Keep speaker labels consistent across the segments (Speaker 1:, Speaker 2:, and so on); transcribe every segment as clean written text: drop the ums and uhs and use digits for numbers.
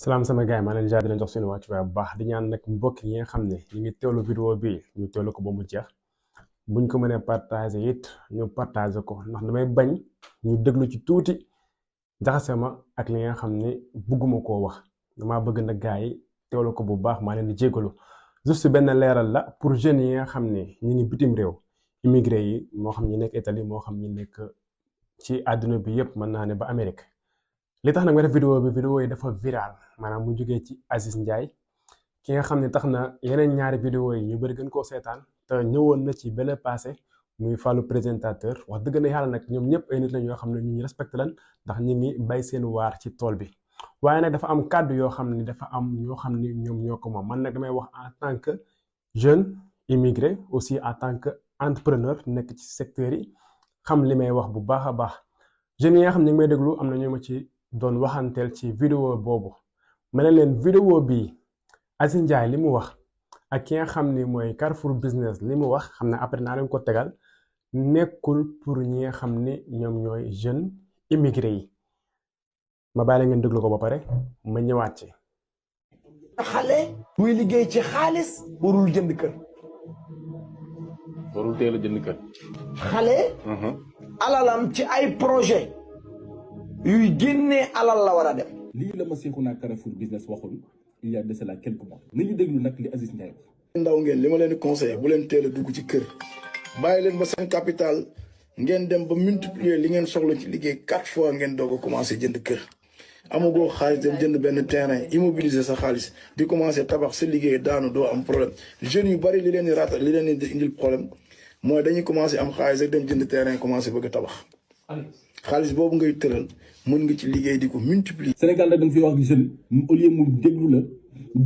Speaker 1: salaam sama gars yi maa leen jaar di leen jox seen wàccuwaay bu baax di ñaan nag mbokk yi nga xam ne ñu ngi teewlu vidéo bi ñu teewlu ko ba mu jeex buñ ko mënee partager it ñu partager ko ndax damay bañ ñu déglu ci tuuti jaxase ma ak li nga xam ne bugguma koo wax damaa bëgg nag gars yi teewlu ko bu baax maa leen di jégalu juste benn leeral la pour jeunes yi nga xam ne ñu ngi bitim réew immigré yi moo xam ñi nekk Italie moo xam ñi nekk ci àdduna bi yëpp mën naa ne ba Amérique. li tax nag nga def vidéo yi dafa viral maanaam mu jógee ci Aziz Ndiaye ki nga xam ne tax na yeneen ñaari vidéo yi ñu bëri gën koo seetaan te ñëwoon na ci bële passé muy Fallou présentateur wax dëgg na yàlla nag ñoom ñëpp ay nit lañ yoo xam ne ñu respecté lan ndax ñu ngi bay seen waar ci tool bi waaye nag dafa am kàddu yoo xam ne dafa am ñoo xam ne ñoom ñoo ko moom man nag damay wax en tant que jeune immigré aussi en tant que entrepreneur nekk ci secteur yi xam li may wax bu baax a baax jeunes yi nga xam ne ñu ngi may déglu am na ñu ma ci doon waxanteel ci vidéo boobu ma ne leen vidéo bii Aziz Ndiaye li mu wax ak ki nga xam ni mooy Carrefour Business li mu wax xam ne après naa leen ko tegal nekkul pour ñi nga xam ni ñoom ñooy jeunes immigré yi ma bàyyi la ngeen déglu ko ba pare ma ñëwaat ci.
Speaker 2: xale buy liggéey ci xaalis warul jënd kër.
Speaker 3: warul teel a jënd kër.
Speaker 2: xale. alalam ci ay projet yuy génnee alal la war a dem.
Speaker 3: lii la ma Seexuna Carrefour Business waxul il y a de cela quelques mois. nañu déglu nag li Aziz Ndiaye wax.
Speaker 4: ndaw ngeen li ma leen di conseillé bu leen teel a dugg ci kër bàyyi leen ba seen capital ngeen dem ba multiplier li ngeen soxla ci liggéey 4 fois ngeen doog a commencé jënd kër. amagoo xaalis dem jënd benn terrain immobiliser sa xaalis di commencé tabax sa liggéey daanu doo am problème jeunes yu bari li leen di rata li leen di indil problème mooy dañuy commencé am xaalis rek dem jënd terrain commencé bëgg a tabax. xaalis boobu ngay tëral mën nga ci liggéey di ko multiplier.
Speaker 3: Sénégal da nga fi wax jeune au lieu mu déglu la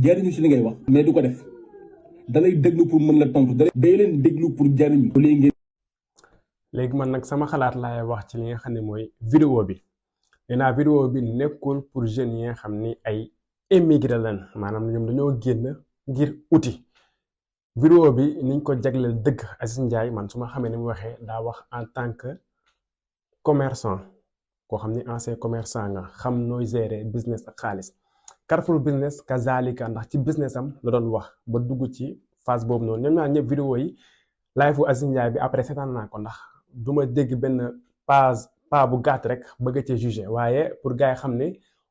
Speaker 3: jariñu si li ngay wax mais du ko def da lay déglu pour mën la tontu day leen déglu pour jariñu au lieu ngeen.
Speaker 1: léegi man nag sama xalaat laay wax ci li nga xam ne mooy vidéo bi nee naa vidéo bi nekkul pour jeunes yi nga xam ni ay émigré lan maanaam ñoom dañoo génn ngir uti vidéo bi niñ ko jagleel dëgg Aziz Ndiaye man su ma xamee ni mu waxee daa wax en tant que commerçant koo xam ni ancien commerçant nga xam nooy gérer business ak xaalis Carrefour Business kazalika ndax ci business am la doon wax ba dugg ci phase boobu noonu ñoom ñaar ñëpp vidéo yi live Aziz Ndiaye bi après seetaan naa ko ndax du ma dégg benn pas bu gàtt rek bëgg cee jugé waaye pour gars yi xam ne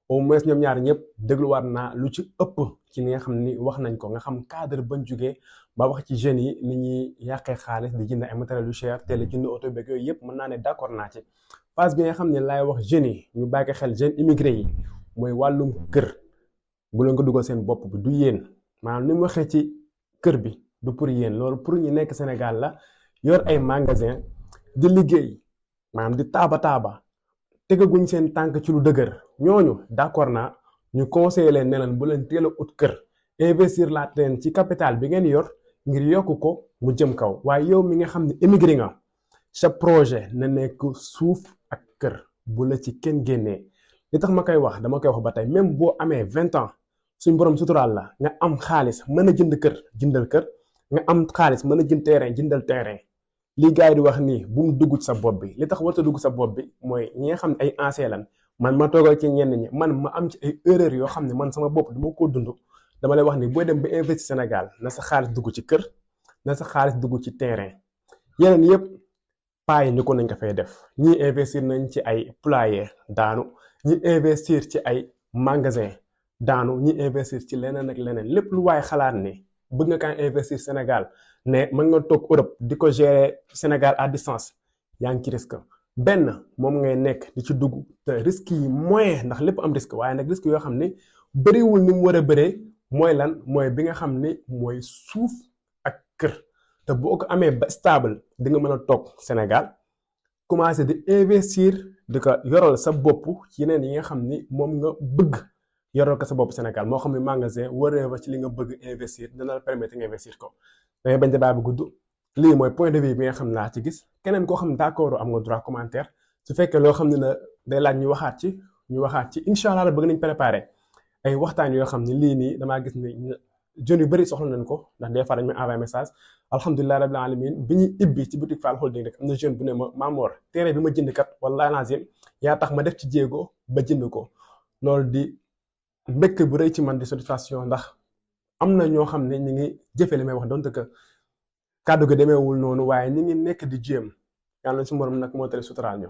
Speaker 1: au moins ñoom ñaar ñëpp dégluwaat naa lu ci ëpp ci li nga xam ni wax nañ ko nga xam cadre bañ jugee ba wax ci jeunes yi ni ñuy yàqee xaalis di jënd ay matériel yu cher teel a jënd oto beeg yooyu yëpp mën naa ne d'accord naa ci phase bi nga xam ne laay wax jeunes yi ñu bàyyi xel jeunes immigré yi mooy wàllum kër bu leen ko dugal seen bopp bi du yéen maanaam ni mu waxee ci kër bi du pour yéen loolu pour ñu nekk Sénégal la yor ay magasin di liggéey maanaam di taaba tegaguñ seen tànk ci lu dëgër ñooñu d'accord naa ñu conseiller leen ne leen bu leen teel a ut kër investir laat leen ci capital bi ngeen yor ngir yokk ko mu jëm kaw waaye yow mi nga xam ne émigré nga sa projet na nekk suuf ak kër bu la ci kenn génnee li tax ma koy wax dama koy wax ba tey même boo amee 20 ans suñ borom suturaal la nga am xaalis mën a jënd kër jëndal kër nga am xaalis mën a jënd terrain jëndal terrain li gars yi di wax nii bu mu dugg sa bopp bi li tax warta dugg sa bopp bi mooy ñi nga xam ne ay ancien lan man ma toogal ci ñenn ñi man ma am ci ay erreur yoo xam ne man sama bopp dama ko dund dama lay wax ni booy dem ba investir Sénégal na sa xaalis dugg ci kër na sa xaalis dugg ci terrain yeneen yëpp paa yi ni ko nañ ko fay def ñii investir nañ ci ay poulailler daanu ñi investir ci ay magasin daanu ñi investir ci leneen ak leneen lépp lu waaye xalaat ni bëgg nga kaa investir Sénégal ne mën nga toog Europe di ko gérer Sénégal à distance yaa ngi ci risque benn moom ngay nekk di ci dugg te risque yi moyen ndax lépp am risque waaye nag risque yoo xam ne bëriwul ni mu war a bëree mooy lan mooy bi nga xam ne mooy suuf ak kër te boo ko amee ba stable di nga mën a toog Sénégal commencé di investir di ko yoral sa bopp ci yeneen yi nga xam ni moom nga bëgg yoral ko sa bopp Sénégal moo xam ne magasin waree fa ci li nga bëgg investir dina la permettre nga investir ko dangay bañ débat bi gudd lii mooy point de vue bi nga xam ne laa ci gis keneen koo xam ne d'accord am nga droit commentaire su fekkee loo xam ne na day laaj ñu waxaat ci incha allah bëgg nañ préparer ay waxtaan yoo xam ne lii nii damaa gis ne jeunes yu bëri soxla nañ ko ndax des fois dañ may envoyer message alhamdulilah rabbil alamin bi ñuy ibbi ci boutique Fall Holding rek am na jeune bu ne ma Mamor terrain bi ma jënd kat wallahi lazim yaa tax ma def ci jéego ba jënd ko loolu di mbégte bu rëy ci man di satisfaction ndax am na ñoo xam ne ñi ngi jëfe li may wax donte que kàddu gi demeewul noonu waaye ñi ngi nekk di jéem yàlla na su borom nag moo tale suturaal ñu